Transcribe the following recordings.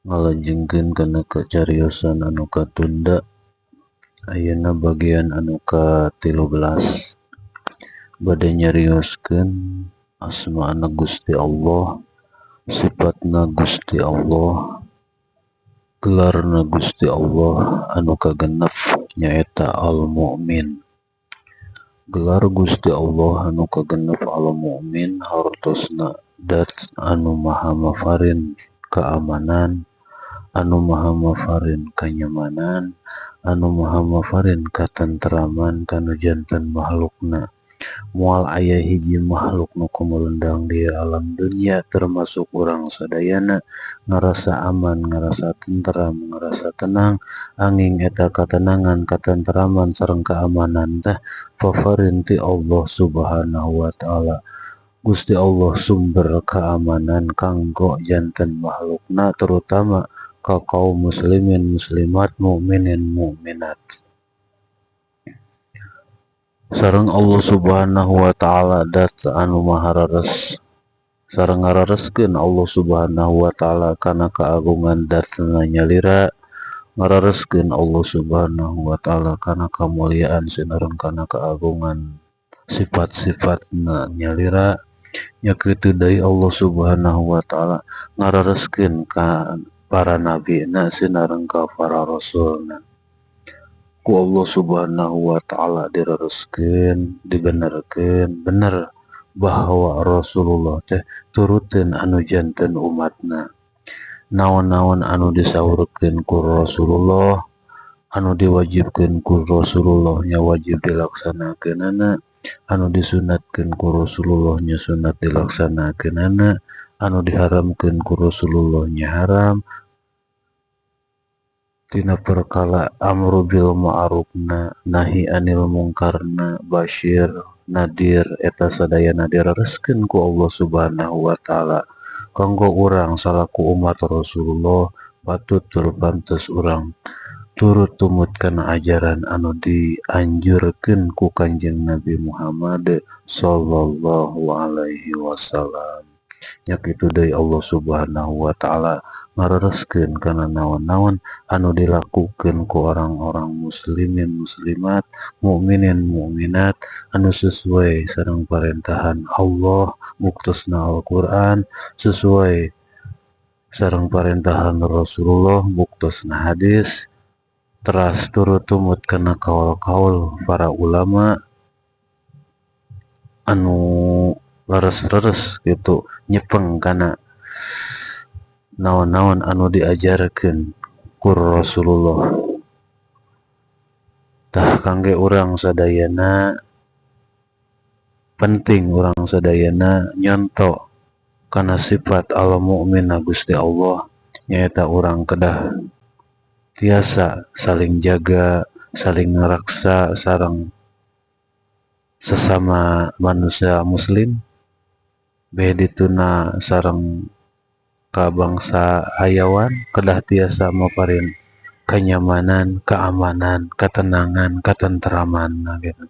Ngalajengkeun kana kacariosan anu katunda, ayeuna bagian anu ka-13 bade nyarioskeun asmana Gusti Allah, sifatna Gusti Allah, gelarna Gusti Allah anu kagenep nyaeta Al-Mu'min. Gelar Gusti Allah anu kagenep Al-Mu'min hartosna dat anu maha mafarin keamanan, anu maha mafarin kanyamanan, anu maha mafarin katentraman kanu janten makhlukna. Moal aya hiji makhluk nu kumelendang di alam dunia termasuk urang sadayana ngarasa aman, ngarasa tenteram, ngarasa tenang, angin eta katenangan, katentraman sareng keamanan teh pafarin ti Allah Subhanahu wa taala. Gusti Allah sumber keamanan kanggo janten makhlukna terutama ka kaum muslimin muslimat, mukminin mukminat. Sareng Allah Subhanahu wa taala dat anu maha rares, sareng ngarareskeun Allah Subhanahu wa taala kana keagungan datna nyalira, ngarareskeun Allah Subhanahu wa taala kana kamuliaan sinareng kana keagungan sifat-sifatna nyalira. Nya kitu deui Allah Subhanahu wa taala ngarareskeun ka para nabina sinareng ka para rasulna. Ku Allah Subhanahu wa taala dirareskeun, dibenerkeun bener bahwa Rasulullah teh turuteun anu janten umatna. Naon-naon anu disaurkeun ku Rasulullah, anu diwajibkeun ku Rasulullah nya wajib dilaksanakeunana, anu disunatkeun ku Rasulullah nya sunat dilaksanakeunana, anu diharamkeun ku Rasulullah nya haram. Tina perkara amru bil ma'rufna, nahi anil mungkarna, basyir, nadir, eta sadayana dirareskeun ku Allah Subhanahu wa taala. Kanggo urang salaku umat Rasulullah patut tur pantes urang turut tumut kana ajaran anu dianjurkeun ku Kanjeng Nabi Muhammad sallallahu alaihi wasallam. Nya kitu deui Allah Subhanahu wa taala ngarareskeun kana naon-naon anu dilakukeun ku orang-orang muslimin muslimat, mukminin mukminat anu sesuai sareng parentahan Allah buktosna Al-Qur'an, sesuai sareng parentahan Rasulullah buktosna hadis, teras turut tumut kana kaul-kaul para ulama anu leres-leres gitu nyepeng kana naon-naon anu diajarkeun ku Rasulullah. Tah kangge urang sadayana penting urang sadayana nyonto kana sifat al-mu'min Gusti Allah, nyaeta urang kedah tiasa saling jaga, saling ngaraksa sareng sesama manusia muslim, beh dituna sareng ka bangsa hayawan, kedah tiasa maparin kenyamanan, keamanan, ketenangan, ketenteraman gitu.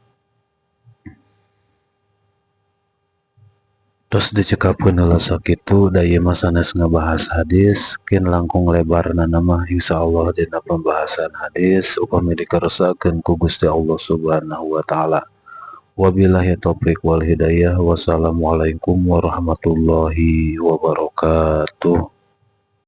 Terus dicekapkeun heula sakitu da ieu mah sanes ngabahas hadis, kin langkung lebarna mah insyaallah dina pembahasan hadis upami dikersakeun ku Gusti Allah Subhanahu wa taala. Wabillahi taufik wal hidayah. Wassalamualaikum warahmatullahi wabarakatuh.